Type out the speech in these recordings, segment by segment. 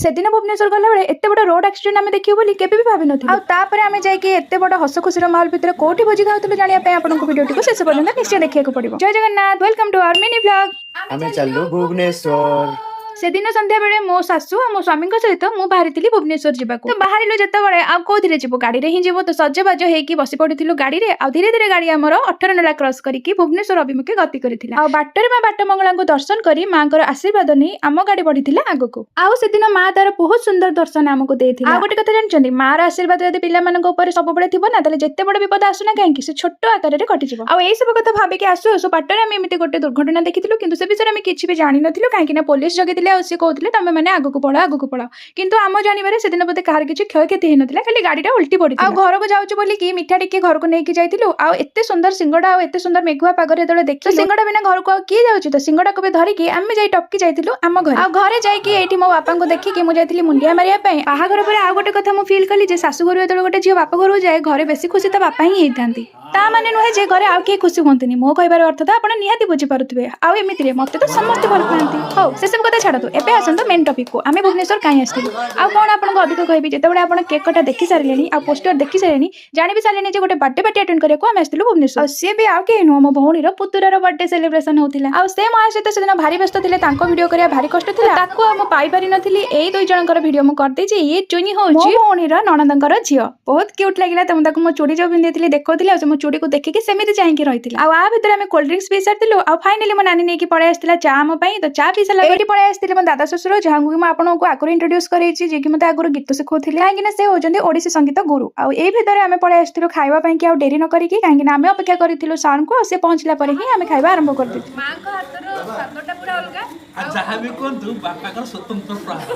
ସେଦିନ ଭୁବନେଶ୍ୱର ଗଲାବେଳେ ଏତେ ବଡ଼ ରୋଡ ଆକ୍ସିଡେଣ୍ଟ ଆମେ ଦେଖିବୁ ବୋଲି କେବେ ବି ଭାବିନଥିଲୁ। ଆଉ ତାପରେ ଆମେ ଯାଇକି ଏତେ ବଡ଼ ହସ ଖୁସିର ମାହୋଲ ଭିତରେ କୋଉଠି ଭୋଜି ଖାଉଥିଲୁ, ଜାଣିବା ପାଇଁ ଆପଣଙ୍କୁ ଭିଡ଼ିଓଟିକୁ ଶେଷ ପର୍ଯ୍ୟନ୍ତ ନିଶ୍ଚୟ ଦେଖିବାକୁ ପଡ଼ିବ। ଜୟ Jagannath, welcome to our mini vlog. ଆମେ ଚାଲୁ ଭୁବନେଶ୍ୱର। ସେଦିନ ସନ୍ଧ୍ୟାବେଳେ ମୋ ଶାଶୁ ଆଉ ମୋ ସ୍ୱାମୀଙ୍କ ସହିତ ମୁଁ ବାହାରିଥିଲି ଭୁବନେଶ୍ୱର ଯିବାକୁ। ତ ବାହାରିଲୁ ଯେତେବେଳେ, ଆଉ କୋଉଥିରେ ଯିବୁ? ଗାଡ଼ିରେ ହିଁ ଯିବୁ। ତ ସଜବାଜ ହେଇକି ବସି ପଡିଥିଲୁ ଗାଡ଼ିରେ ଆଉ ଧୀରେ ଧୀରେ ଗାଡ଼ି ଆମର 18 ନଳା କ୍ରସ୍ କରିକି ଭୁବନେଶ୍ୱର ଅଭିମୁଖେ ଗତି କରିଥିଲା। ଆଉ ବାଟରେ ମା ବାଟ ମଙ୍ଗଳାଙ୍କୁ ଦର୍ଶନ କରି, ମାଙ୍କର ଆଶୀର୍ବାଦ ନେଇ ଆମ ଗାଡ଼ି ବଢିଥିଲା ଆଗକୁ। ଆଉ ସେଦିନ ମା ତାର ବହୁତ ସୁନ୍ଦର ଦର୍ଶନ ଆମକୁ ଦେଇଥିଲା। ଆଉ ଗୋଟେ କଥା ଜାଣିଛନ୍ତି? ମାର ଆଶୀର୍ବାଦ ଯଦି ପିଲାମାନଙ୍କ ଉପରେ ସବୁବେଳେ ଥିବ ନା, ତାହେଲେ ଯେତେ ବଡ ବିପଦ ଆସୁ ନା କାହିଁକି, ସେ ଛୋଟ ଆକାରରେ କଟିଯିବ। ଆଉ ଏଇ ସବୁ କଥା ଭାବିକି ଆସୁ ଆସୁ ବାଟରେ ଆମେ ଏମିତି ଗୋଟେ ଦୁର୍ଘଟଣା ଦେଖିଥିଲୁ। କିନ୍ତୁ ସେ ବିଷୟରେ ଆମେ କିଛି ବି ଜାଣିନଥିଲୁ, କାହିଁକି ନା ପୋଲିସ ଜଗିଥିଲେ ଆଉ ସିଏ କହୁଥିଲେ, "ତମେ ମାନେ ଆଗକୁ ପଳାଅ, ଆଗକୁ ପଳାଅ।" କିନ୍ତୁ ଆମ ଜାଣିବାରେ ସେଦିନ ବୋଧେ କାହାର କିଛି କ୍ଷୟକ୍ଷତି ହେଇନଥିଲା, ଖାଲି ଗାଡ଼ିଟା ଓଲଟି ପଡ଼ିଥିଲା। ଆଉ ଘରକୁ ଯାଉଛୁ ବୋଲିକି ମିଠା ଟିକେ ଘରକୁ ନେଇକି ଯାଇଥିଲୁ। ଆଉ ଏତେ ସୁନ୍ଦର ସିଙ୍ଗଡ଼ା ଆଉ ଏତେ ସୁନ୍ଦର ମେଘୁଆ ପାଗରେ ଯେତେବେଳେ ଦେଖିଲୁ, ସିଙ୍ଗଡ଼ା ବିନା ଘରକୁ ଆଉ କିଏ ଯାଉଛି? ତ ସିଙ୍ଗଡ଼ାକୁ ବି ଧରିକି ଆମେ ଯାଇ ଟପକି ଯାଇଥିଲୁ ଆମ ଘରେ। ଆଉ ଘରେ ଯାଇକି ଏଇଠି ମୋ ବାପାଙ୍କୁ ଦେଖିକି ମୁଁ ଯାଇଥିଲି ମୁଣ୍ଡିଆ ମାରିବା ପାଇଁ। ବାହାଘର ପରେ ଆଉ ଗୋଟେ କଥା ମୁଁ ଫିଲ୍ କଲି ଯେ ଶାଶୁ ଘରୁ ଯେତେବେଳେ ଗୋଟେ ଝିଅ ବାପ ଘରକୁ ଯାଏ, ଘରେ ବେଶୀ ଖୁସି ତା ବାପା ହିଁ ହେଇଥାନ୍ତି। ତା ମାନେ ନୁହେଁ ଯେ ଘରେ ଆଉ କିଏ ଖୁସି ହୁଅନ୍ତିନି। ମୋ କହିବାର ଅର୍ଥ ତ ଆପଣ ନିହାତି ବୁଝିପାରୁଥିବେ। ଆଉ ଏମିତିରେ ମତେ ତ ସମସ୍ତେ ଭଲ ପାଆନ୍ତି। ହଉ, ସେସବୁ କଥା ଛାଡ଼ନ୍ତୁ, ଏବେ ଆସନ୍ତୁ ମେନ୍ ଟପିକକୁ। ଆମେ ଭୁବନେଶ୍ୱର କାହିଁ ଆସିଥିଲୁ? ଆଉ କ'ଣ ଆପଣଙ୍କୁ ଅଧିକ କହିବି, ଯେତେବେଳେ ଆପଣ କେକ୍ କଟା ଦେଖି ସାରିଲେଣି ଆଉ ପୋଷ୍ଟର ଦେଖି ସାରିଲେଣି, ଜାଣି ବି ସାରିଲେଣି ଯେ ଗୋଟେ ବର୍ଥଡେ ପାର୍ଟି ଆଟେଣ୍ଡ କରିବାକୁ ଆମେ ଆସିଥିଲୁ ଭୁବନେଶ୍ୱର। ଆଉ ସିଏ ବି ଆଉ କେହି ନୁହଁ, ମୋ ଭଉଣୀର ପୁତୁରାର ବର୍ଥଡେ ସେଲିବ୍ରେସନ ହଉଥିଲା। ଆଉ ସେ ମୋ ସହିତ ସେଦିନ ଭାରି ବ୍ୟସ୍ତ ଥିଲେ, ତାଙ୍କ ଭିଡ଼ିଓ କରିବା ଭାରି କଷ୍ଟ ଥିଲା, ତାକୁ ଆଉ ମୁଁ ପାଇପାରିନଥିଲି। ଏଇ ଦୁଇ ଜଣଙ୍କର ଭିଡ଼ିଓ ମୁଁ କରିଦେଇଛି। ଇଏ ଚୁନି ହଉଛି ମୋ ଭଉଣୀର ନଣନ୍ଦଙ୍କର ଝିଅ। ବହୁତ କ୍ୟୁଟ୍ ଲାଗିଲା। ତ ମୁଁ ତାକୁ ମୋ ଚୁଡ଼ି ଯୋଉ ପିନ୍ଧିଥିଲି ଦେଖାଉଥିଲି ଆଉ ସେ ମୋ ଚୁଡ଼ିକୁ ଦେଖିକି ସେମିତି ଚାହିଁକି ରହିଥିଲା। ଆଉ ଆ ଭିତରେ ଆମେ କୋଲ୍ଡ ଡ୍ରିଙ୍କସ ପିଇ ସାରିଥିଲୁ ଆଉ ଫାଇନାଲି ମୋ ନାନୀ ନେଇକି ପଳେଇ ଆସିଥିଲା ଚା ଆମ ପାଇଁ। ତ ଚା ପିଇ ସାରିଲା ଏଇଠି ପଳେଇ ଆସିଥିଲେ ମୋ ଦାଦା ଶ୍ୱଶୁର, ଯାହାଙ୍କୁ କି ମୁଁ ଆପଣଙ୍କୁ ଆଗରୁ ଇଣ୍ଟ୍ରୋଡ୍ୟୁସ୍ କରେଇଛି, ଯିଏକି ମତେ ଆଗରୁ ଗୀତ ଶିଖଉଥିଲେ, କାହିଁକି ନା ସେ ହଉଛନ୍ତି ଓଡ଼ିଶୀ ସଙ୍ଗୀତ ଗୁରୁ। ଆଉ ଏଇ ଭିତରେ ଆମେ ପଳେଇ ଆସିଥିଲୁ ଖାଇବା ପାଇଁ କି ଆଉ ଡେରି ନ କରିକି, କାହିଁକି ନା ଆମେ ଅପେକ୍ଷା କରିଥିଲୁ ସାର୍ଙ୍କୁ ଆଉ ସେ ପହଞ୍ଚିଲା ପରେ ହିଁ ଆମେ ଖାଇବା ଆରମ୍ଭ କରିଦେଇଥିଲୁ। ମାଙ୍କ ହାତର ସ୍ୱାଦଟା ପୁରା ଅଲଗା। ଆଉ ଯାହା ବି କୁହନ୍ତୁ, ବାପାଙ୍କର ସ୍ୱତନ୍ତ୍ର ପ୍ରହାର।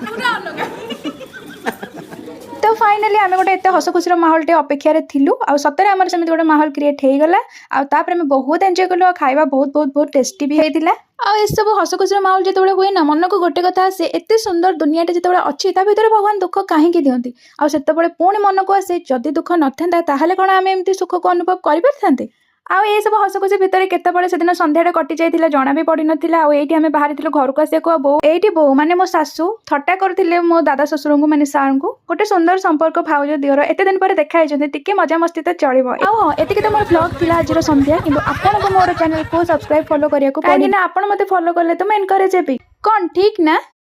ପୁରା ଅଲଗା। ତ ଫାଇନାଲି ଆମେ ଗୋଟେ ଏତେ ହସ ଖୁସିର ମାହୋଲଟେ ଅପେକ୍ଷାରେ ଥିଲୁ ଆଉ ସତରେ ଆମର ସେମିତି ଗୋଟେ ମାହୋଲ କ୍ରିଏଟ୍ ହେଇଗଲା। ଆଉ ତାପରେ ଆମେ ବହୁତ ଏନ୍ଜୟ କଲୁ ଆଉ ଖାଇବା ବହୁତ ବହୁତ ବହୁତ ଟେଷ୍ଟି ବି ହେଇଥିଲା। ଆଉ ଏସବୁ ହସ ଖୁସିର ମାହୋଲ ଯେତେବେଳେ ହୁଏ ନା, ମନକୁ ଗୋଟେ କଥା ଆସେ, ଏତେ ସୁନ୍ଦର ଦୁନିଆଟା ଯେତେବେଳେ ଅଛି, ତା ଭିତରେ ଭଗବାନ ଦୁଃଖ କାହିଁକି ଦିଅନ୍ତି? ଆଉ ସେତେବେଳେ ପୁଣି ମନକୁ ଆସେ, ଯଦି ଦୁଃଖ ନଥାନ୍ତା ତାହେଲେ କ'ଣ ଆମେ ଏମିତି ସୁଖକୁ ଅନୁଭବ କରିପାରିଥାନ୍ତେ? ଆଉ ଏସବୁ ହସ ଖୁସି ଭିତରେ କେତେବେଳେ ସେଦିନ ସନ୍ଧ୍ୟାଟା କଟି ଯାଇଥିଲା, ଜଣା ବି ପଡ଼ିନଥିଲା। ଆଉ ଏଇଠି ଆମେ ବାହାରିଥିଲୁ ଘରକୁ ଆସିବାକୁ। ଆଉ ବୋଉ ଏଇଠି, ବୋଉ ମାନେ ମୋ ଶାଶୁ, ଥଟ୍ଟା କରୁଥିଲେ ମୋ ଦାଦା ଶ୍ୱଶୁରଙ୍କୁ, ମାନେ ସାର୍ଙ୍କୁ। ଗୋଟେ ସୁନ୍ଦର ସମ୍ପର୍କ, ଭାଉଜ ଦିଅର ଏତେ ଦିନ ପରେ ଦେଖା ହେଇଛନ୍ତି, ଟିକେ ମଜାମସ୍ତି ତ ଚଳିବ। ଆଉ ହଁ, ଏତିକି ତ ମୋର ଭ୍ଲଗ ଥିଲା ଆଜିର ସନ୍ଧ୍ୟା। କିନ୍ତୁ ଆପଣଙ୍କୁ ମୋର ଚ୍ୟାନେଲକୁ ସବସ୍କ୍ରାଇବ, ଫଲୋ କରିବାକୁ, କାହିଁକି ନା ଆପଣ ମୋତେ ଫଲୋ କଲେ ତ ମୁଁ ଏନକରେଜ ହେବି। କ'ଣ ଠିକ୍ ନା?